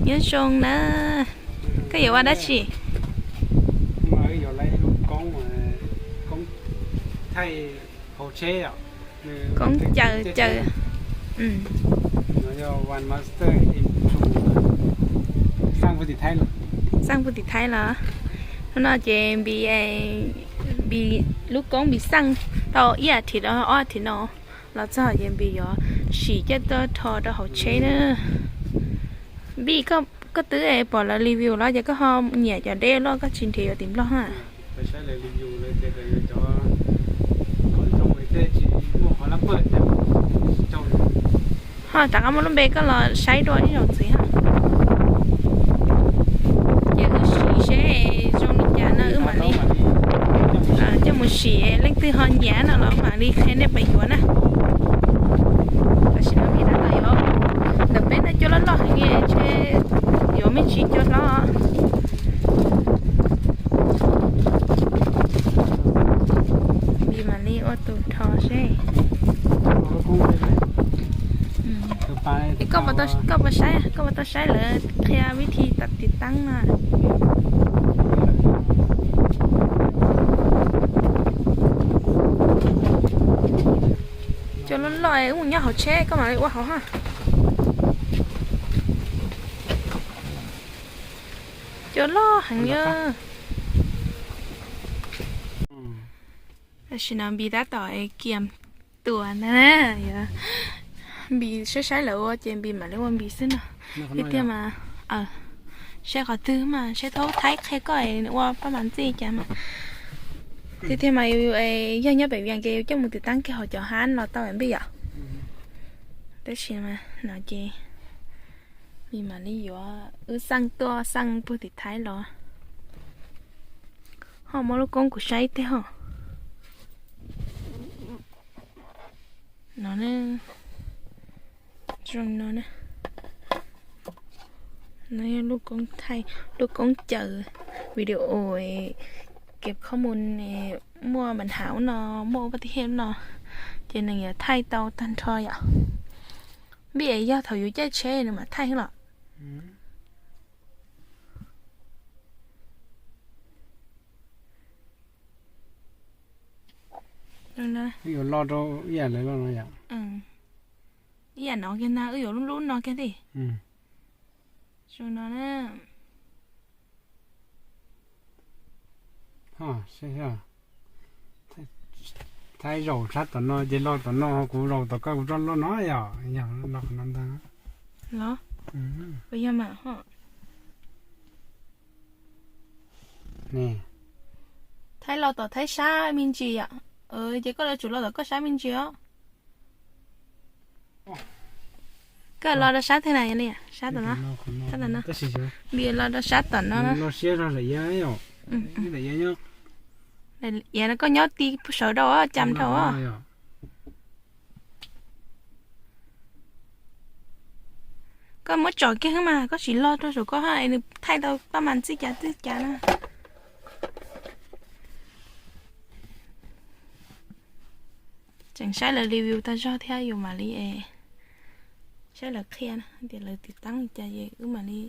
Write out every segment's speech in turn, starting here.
Nyob zoo na, koj yuav ua dab tsi? Koob caws caws. Xaj puj tim Thaib los? Hnub no ces Npis, Npis lub koob Npis xaj tau ib as thiv rau ob as thiv no los txog ces Npis yuav sim coj tuaj rho rau hauv tsheb na. Npis, koj twb pom lawv review los ces koj ho nyiam cov deb loj koj tsis nrhiav yuav tim Nplog na? Ho rov qab muab lub npe koj los saib dua ib zaug ntxiv ha. Ces wb sim seb zoo li cas no wb mam li, coj mus sim, leej twg ho nyiam no los mam li qhia nej pab yuav na. Tam sim no Npis tab tom yuav, ntawm peb no cua loj loj heev li, ntshe yuav me ntsis cua hlob. Npis mam li ua tus rho seb. Koj puas tau saib, koj puas tau saib lawv qhia vib thi tawm tiv taab no? Cua loj loj wb mus nyob hauv tsheb koj mam li ua hauv ha. Cua loj heev li. Tam sim no Npis tab tom kiam tuas na, Npis saib saib lawv ua ces Npis mam li ua Npis xwb no. Tiag tiag mas, saib qhov twg mas saib thaub Thaib qhia koj ua paj mas ntxij cas mas. Tiag tiag mas yog nyob pem Vias ces yus coj mus tiv taab kiag hauv cov hab los tau Npis yom. Tab sis mas no ces Npis mam li yuav wb xaj tuaj xaj puj tim Thaib los. Ho muab lub koob kuv saib ib teg ho. No, zoo no na. No yog lub koob thaij, lub koob caws video, kev khob mus muaj npa nhav ub no, muaj ua paj tij hiaj ub no, ces nws yuav thaij tau tag nrho yom. Npis, yog thaum yus caij tsheb nws mam thaij los? Wb yuav lo rau ib yam lawv lo no yom. Ib yam no kiag na, wb yuav lub lub no kiag thiab. Zoo no na. Thaij zaum sab tom no ces lo tom no, kuv zaum tom koj, kuv tso lo no yom, yog lo qhov no ntag. Los, puas yog mas ho? Thaij lo tom Thaib sab me ntsis yom. Ces koj yuav tsum lo tom koj sab me ntsis os. Koj lo rau sab twg na, sab tom no, sab tom no. Npis lo rau sab tom no. Iav no koj nyob ti sawv rau, cam rau. Koj muab tsom kiag xwb mas, koj sim lo rau saum koj ha, nws thaij tau paj mas ntxij cas twj cas na. Tseem saib lawv review tag zog thiab yus mam li saib lawv qhia na, tias lawv tiv taab li cas ces wb mam li.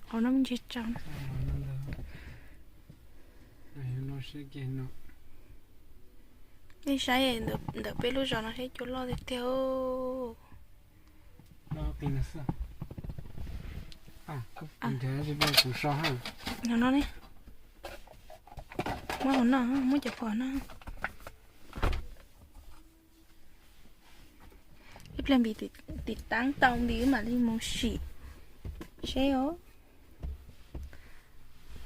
Hauv no me ntsis tsaus. Nej saib ntawm peb lub zos no seb cua loj tiag tiag. Kuv so no ne. Muab hauv no, muab cov phom no. Ib pliag Npis tiv taab tau Npis wb mam li mus sim seb os.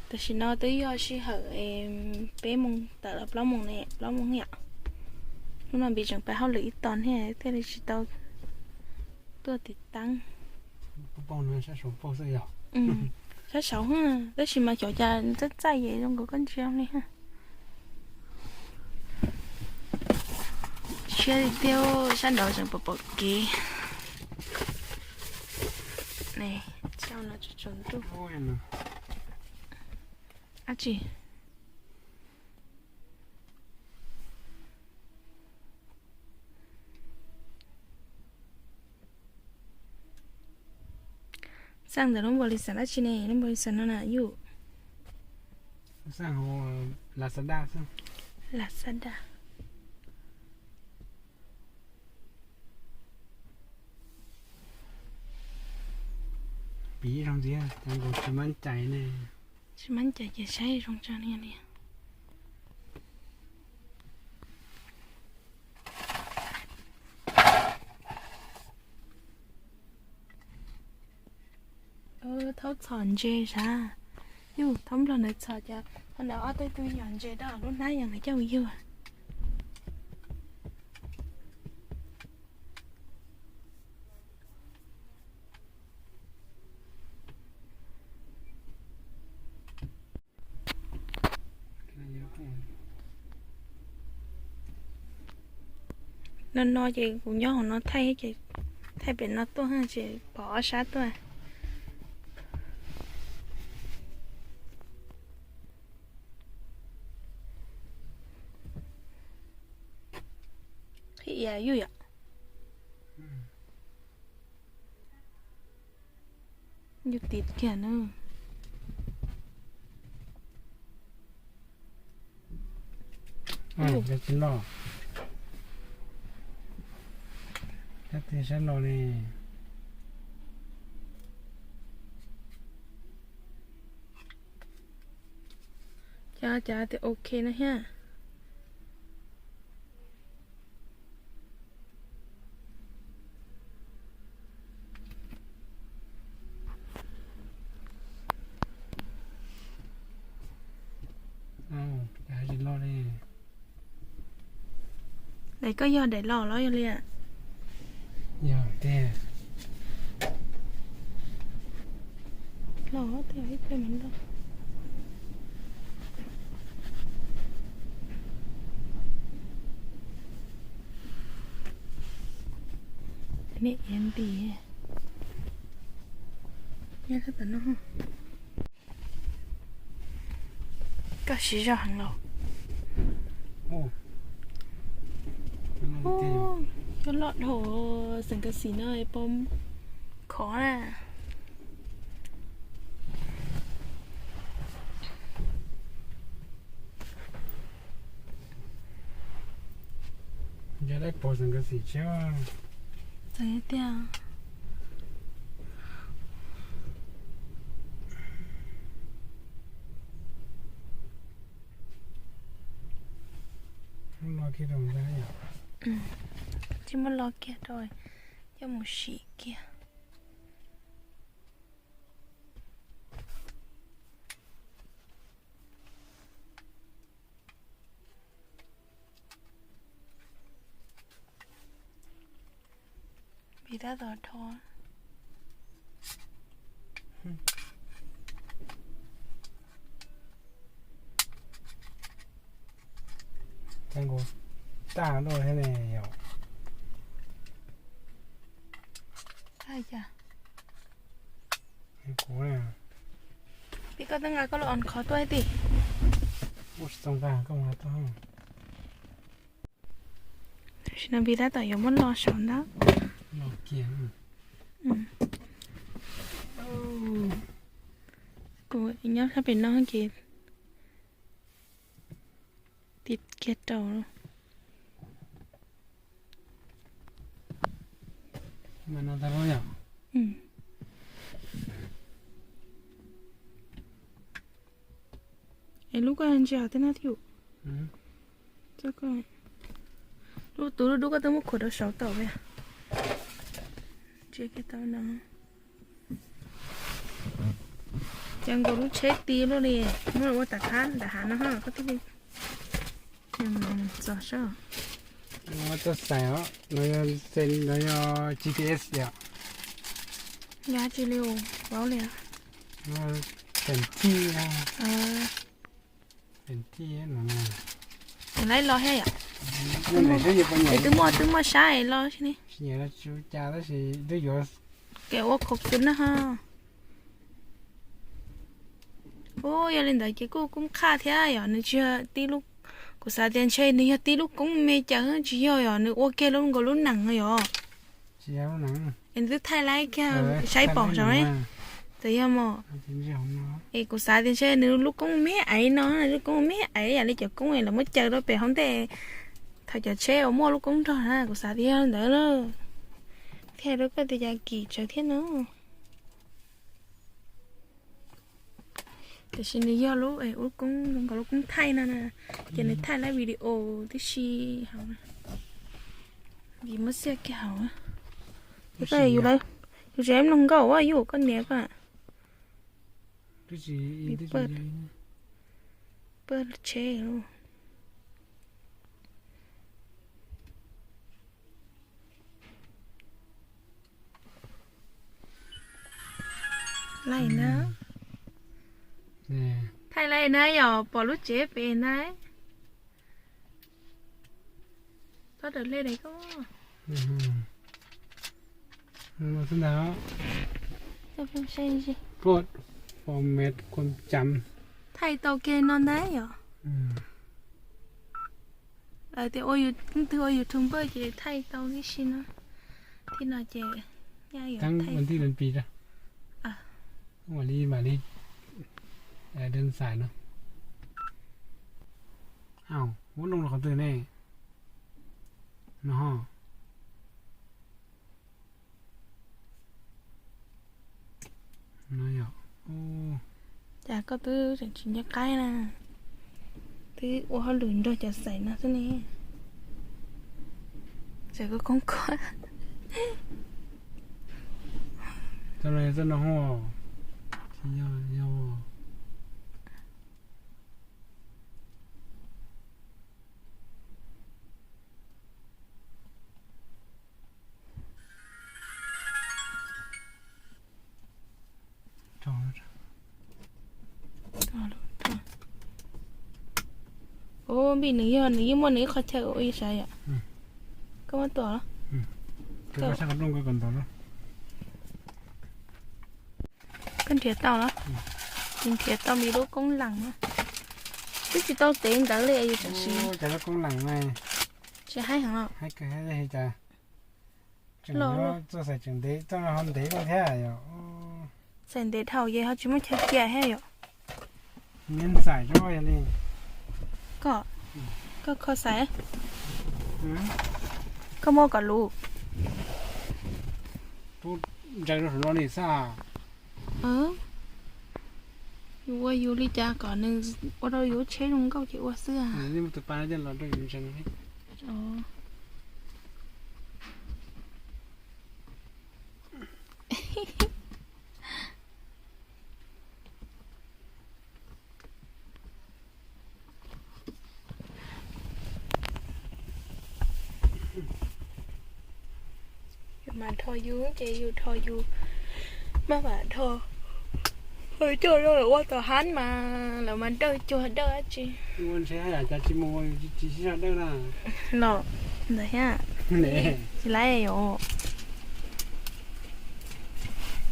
Tam sim no twb yog sij hawm peb moos tawm los plaub moos ne, plaub moos yom. Hnub no Npis tseem pab hauj lwm ib tos thiaj li tsis tau tuaj tiv taab. Sab saud, tab sis mas xyov cas txaij txaij ces zoo nkaus koj ntsia li. Siab tiag, sab nraud tseem pom pom kev. Tsaus ntuj. Ab tsi. Xaj ntawm lub npaus lis xas dab tsi ne, lub npaus lis xas no na yus? Xaj hauv Lazada xwb. Lazada. Piv zoo ntxiv, cas nkaus tsis mab cais ne. Tsis mab cais ces saib zoo tso niam. Thaub txhom ntses sav. Yus thaub nplog ntawd txhom ces qhov ntawd ob tug tub yog ntses dab lub hnab yog nws coj mus yug. No no ces kuv nyob hauv no thaij ces thaij pem no tuaj ces pom ob sab tuaj. Qhib ia yus yom. Yus tiv kiag na. Yus tsis loj. Sab tid sab no ne. Cas cas tias ok no thiab. Daim koj yog daim los los yog li? Yog tiag. Los tiag ib pliag mas los. Nej ev nti. Nyob sab tom no. Koj siv zog heev los. Cov loj dhau, xeem kas xim no pom khov na. Yog dab pov xeem kas xim tshiab. Txawm tiag. Muab lo kiag rau ntag yom. Tsis muab lo kiag rau, coj mus sim kiag. Vim tab tom dhau. Tag luaj thiab ne yom. Cas? Kuv, pib koj twb nqa koj lub on khov tuaj tij. Ua tsis tau nqa koj mus tuaj. Tam sim no Npis tab tom yuav muab lo saum ntawd. Kuv nyob sab pem no ces tiv kiag rau. Es lub koj ntsia tej no thiab. Lub tus lub dub koj twb muab khuam rau saud tau. Ntsia kiag tau no. Ces nkaus lub tsheb ti luaj li, muab ua tag thab nram hav no ho koj thiaj li txog sab. Muab tuaj xais os, no yog G P S yom. Yog tsis li paub li. Teem thij, teem thij no. Lawv los thiab yom. Es twb muaj, twb muaj sab es los xwb ne. Tsis nyiam los tsis ua cas tab sis twb yuav kev ua khov kws na ho. Ub, yog li ntawd ces kuj kub qhaj thiab yom, nws tsis yog tib lub, kuv xav tias ntshe nws yog tib lub koob me cas tsis yog yom, nws ua kiag lub nkaus lub nees no yom. Es nws twb thaij laib kiag saib pom saum ne. Txawm yog mos, es kuv xav tias ntshe nws lub koob me aiv no, lub koob me aiv yam li cov koob lawv muab caw rau pem hauv ntej, thaum cov tsheb uas muaj lub koob nrog na, kuv xav tias yog li ntawd lawm. Thiaj rau koj tias cas kim tsawv thiab no. Tiam sis nws yog lub, lub koob zoo nkaus lub koob thaij no na, ces nws thaij lawv video tib si hauv, vim muab xiaj kiag hauv. Yus tseem mloog nkauj, yus koj niam koj. Paj tsheb. Laij na. Thaij laij na yom, pom lub tsev pem na. Txhob raws hle daim koj. Put format khuam cam. Thaij tau kiag no ntag yom. Lawv tias ua, leej twg ua YouTuber ces thaij tau tib si no. Thib no ces nyaj yuav thaij ua ntij lawv pis rau. Ua li mam li dab xais no. Au, muab loo rau qhov twg ne? No ho. No yom. Cas koj twb tseem tsis nco qab na, twb ua hauj lwm nrog cov xaiv no xwb ne. Txawm koj koob koj. Txoj no, txoj no ho. Tsis yog, yog. Ub, npij nws yog nws yeej muaj nws ib qho chaw ua ib sab yom. Koj muab tua los? Koj nrhiav tau los? Tsis nrhiav tau me lub koob lees no. Twb tsis tau tev ntawd li yus tseem siv. Cas lub koob lees no tsis haib heev los? Txoj xaim tseem ntev, txoj no ho ntev lawm thiab yom. Xaim ntev dhau ces ho tsis muaj chaw cia thiab yom. Niam xaim tso yog li. Koj, koj kho xaim. Koj muab kom luv. Tub ntsaws rau saum no li xwb. Yus ua yus li cas kom nws ua rau yus tsheb zoo nkauj ces ua xwb. Tus pa no coj los rau yus ntsaws no. Yus mas dhos yus ces yus dhos yus, maj mam dhos. Coj lawv ua tom hab mas lawv mas dawj cuag dawj dab tsi. Ua ntshe haj yam cas tsis mus tsis sib zog dawj na. Los ntawd thiab. Tsis laiv yom.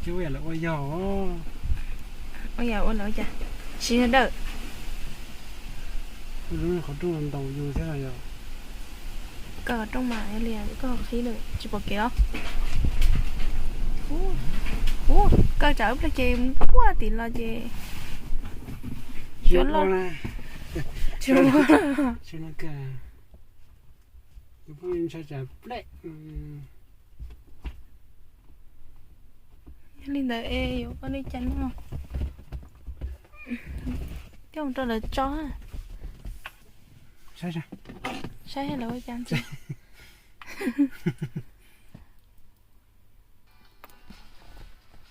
Tsis ua yam lawv ua yog. Ua yam ua lawv cas sib zog dawj. Qhov rooj ntaus yus thiab los yog. Koj rooj mas li koj qhib lawm tsis pom kev os. Ub, koj tsam ib pliag ces npuaj tim los ces. Tsis ua na. Tsis ua. Tsis ua na kawg. Yus pheej ntshai tsam plej. Yog li ntawd es yuav ua li cas no? Coj mus rau lawv tso. Saib lawv ua cas ntxiv.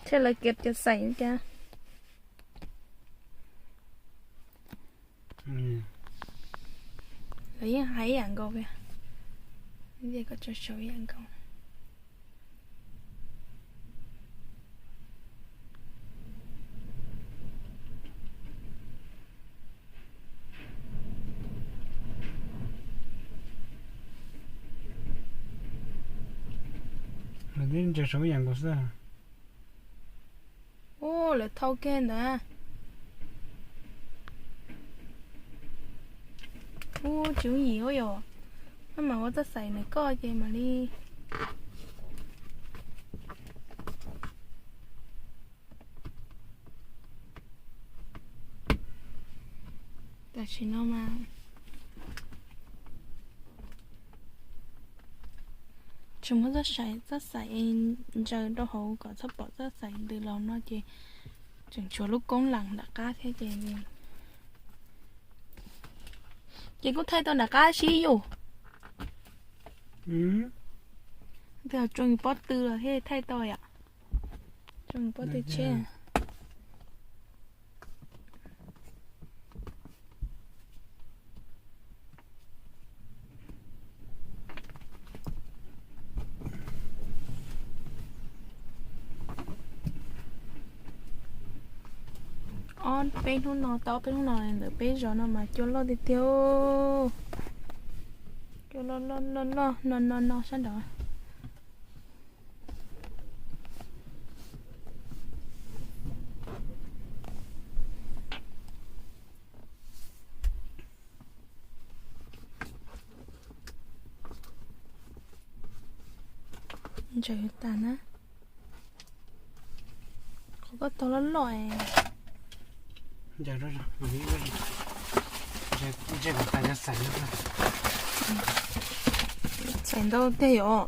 Saib lawv kiav cov xaim cas. Lawv yeej hais ib yam nkaus, koj tso sau ib yam nkaus. Lawv twb ntsaws sau ib yam nkaus xwb. Ub, lawv thau kiag ntawd. Ub, tsis yooj yim ua yom. Maj mam ua txoj xaim ntawm koj ces mam li. Tam sim no mas tsis muaj txoj xaim, txoj xaim ntsaws rau hauv kom txhob pom txoj xaim ntws los no ces tseem tshuav lub koob lees nram qab thiab ces, ces kuj thaij tau nram qab sib yus. Twb tso pob tw los thiaj thaij tau yom. Tso pob tw tsheb. Ob peb hnub no, tau ob peb hnub no ntawm peb zos no mas cua loj tiag tiag. Cua loj loj loj loj no no no sab nraud. Ntsaws tas na. Qhov koj tau loj loj. Xaim ntau tiag yom.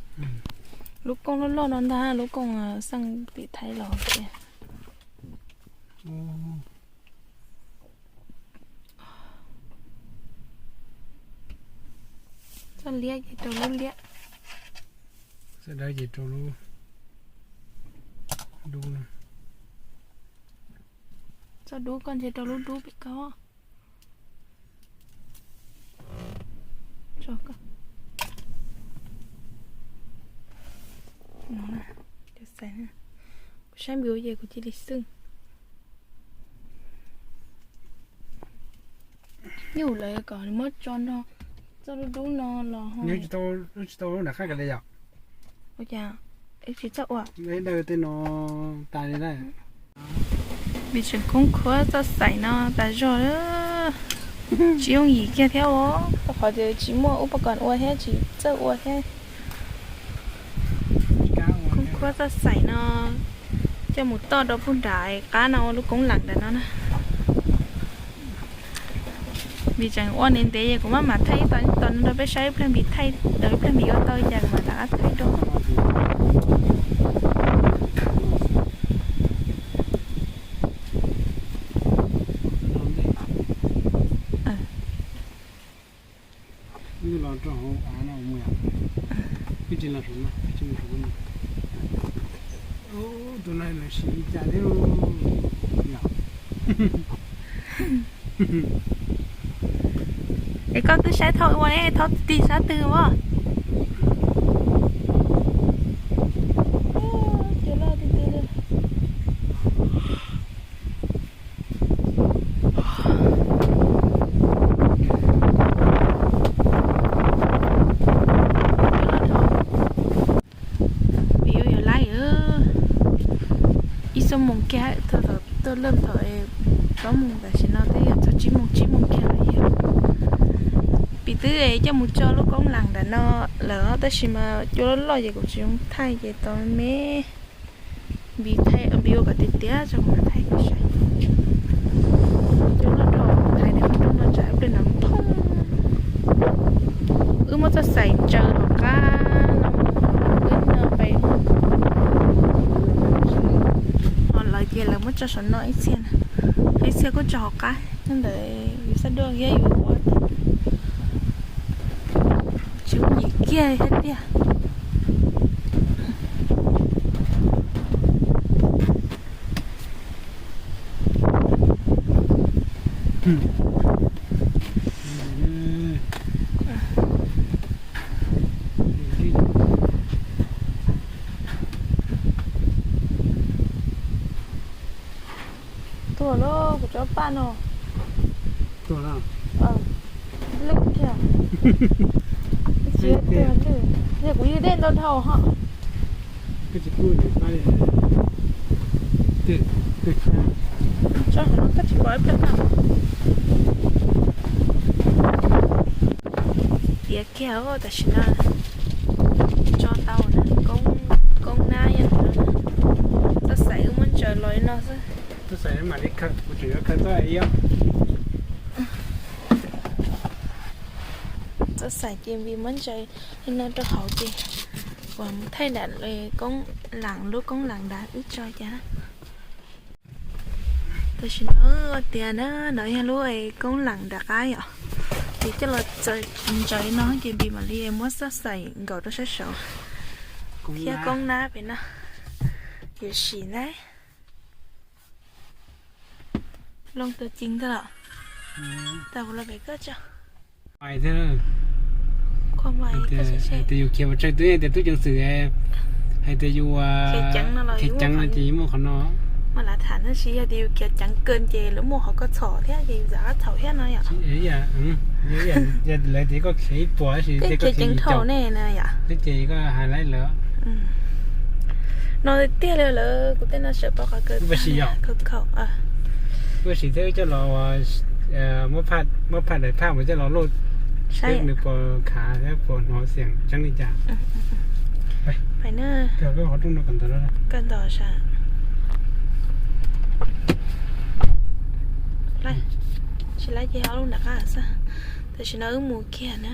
Lub koob loj loj no ntag, lub koob xeej tim Thaib los tias. Txoj liab ces rau lub liab. Txoj dawb ces rau lub dub. Txoj dub koj ntshe rau lub dub pem koj. Kuv saib npis ua ces kuv cia li xwj. Nyuj lawv kom muab tso nrog txoj dub dub no los ho. Nws tsis tau, tsis tau lub nram qab kav li yom. Ua cas tsis txawj ua? Daws tej no tas li na. Vim tseem khoob khuab txoj xaim no tas zog, tsis yooj yim kiag thiab os, rau qhov tias tsis muaj ub pab kom ua thiab tsis txawj ua thiab. Khoob khuab txoj xaim no coj mus toj rau puag nram qab no ua lub koob lees nram no na. Vim tseem ua ntev ntev es kuv maj mam thaij ib tog ib tog no rau peb saib, ib pliag npis thaij, ib pliag npis ua tau cas kuv mam rov qab thaij rau. Tus no lawv siv li cas thiab. Es koj twb saib thaum ua ne, thaum tig sab twg as? Vim yuav yuav laij ib xuab moos kiag, thaum tuaj lawm thaum plaub moos, tam sim no twb yog txog tsib moos, tsib moos kiag lawm yog. Vim twb coj mus tso lub koob lees nram no lawm tab sis mas cua loj loj ces kuv tsis zoo thaij ces tau me. Npis thaij, npis ua kom tiav tiav tso kuv mam thaij peb saib. Cua loj dhau, thaij tes qhov rooj no tsam ib pliag nrov thoob. Wb muab txoj xaim ntsaws hauv qab no, wb no pem. Ho lawv ces lawv muab tso saum no ib txhia na, ib txhia kuj tso hauv qab. Nyob ntawd yus xab duaj thiab yus ua tsis yooj yim kiag thiab tiag. Tuag lawm kuv cov paj no. Tuag lawm. Lwj thiab. Tsis tuag lwj. Yog kuv ywg dej ntau dhau ho. Tso no koj tsis pom ib pliag no. Tiav kiag tam sim no tso tau na, koob nab yog no. Txoj xaim wb muab ntsaws los li no xwb. Txoj xaim mam li khaws, kuv tseem yuav khaws txoj ib. Xais ces vim muab ntsaws li no rau hauv ces uas thaij dam koob lam lub koob lam dav wb tso cas. Tam sim no tias na, no yog lub koob lam dav qab yom, ces coj los ntsaws no ces vim mam li muab xab xais nkaus rau sab saud thiab koob nab pem no. Yuav sim na. Loo tus ci ntag los. Tau los pem koj tso. Hais tias yus khiav pov tseg twb tias tub ceev xwm hais tias yus khiav ceev no ces yus muaj qhov no. Mas lav tham tab sis yog tias yus khiav ceev kawg ces lawv muaj qhov koj txhom thiab ces yus txav qab txhaum thiab no yom. Lawv tias koj khiav ib puas tab sis koj khiav ceev dhau ne no yom. Ces koj hais lawv. No tiag li lawm, kuv tej no sawv pov qhov kawg. Ua si thiab wb coj los, muab phaj daim phaj mus coj los luaj seb nws puas khav thiab puas hnov xiam tseeb li cas. Pais na. Kawg ntog sa. Tsis laib ces ho lub nram qab xwb. Tam sim no wb mus kiag na.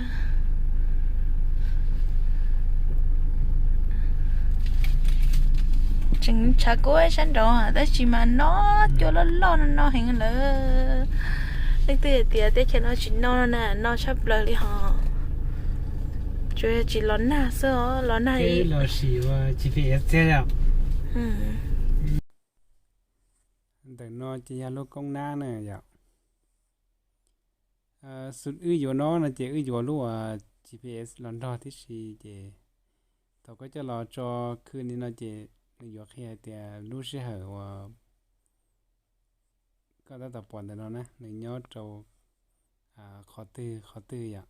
Tseem tshav kub sab nraud tab sis mas no cua loj loj no no heev lawm. Leej twg tias teb chaws no tsis no no na, no tshaj plaws li hos. Tsuas yog tsis los nag xwb os, los nag los sim ua G P S thiab yom. Ntawm no ces yog lub koob nab na yom. Xws wb yuav no no ces wb yuav lub G P S los nrog tib si ces thaum koj coj los tso khw li no ces nws yuav qhia hais tias lub sij hawm uas koj tab tom pom ntawm no na nws nyob rau qhov twg qhov twg yom.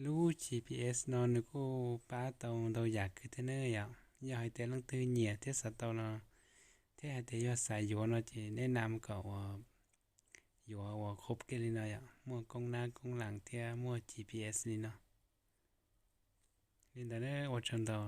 Lub G P S no nws kuj pab tau ntau yam kawg thiab na yom. Yog hais tias leej twg nyiam thiab xav tau no thiab hais tias yog xav yuav no ces nej nam kom uas yuav uas khuv kiag li no yom, muaj koob nab koob lam thiab muaj G P S li no. Li ntawd ua tsaug ntau.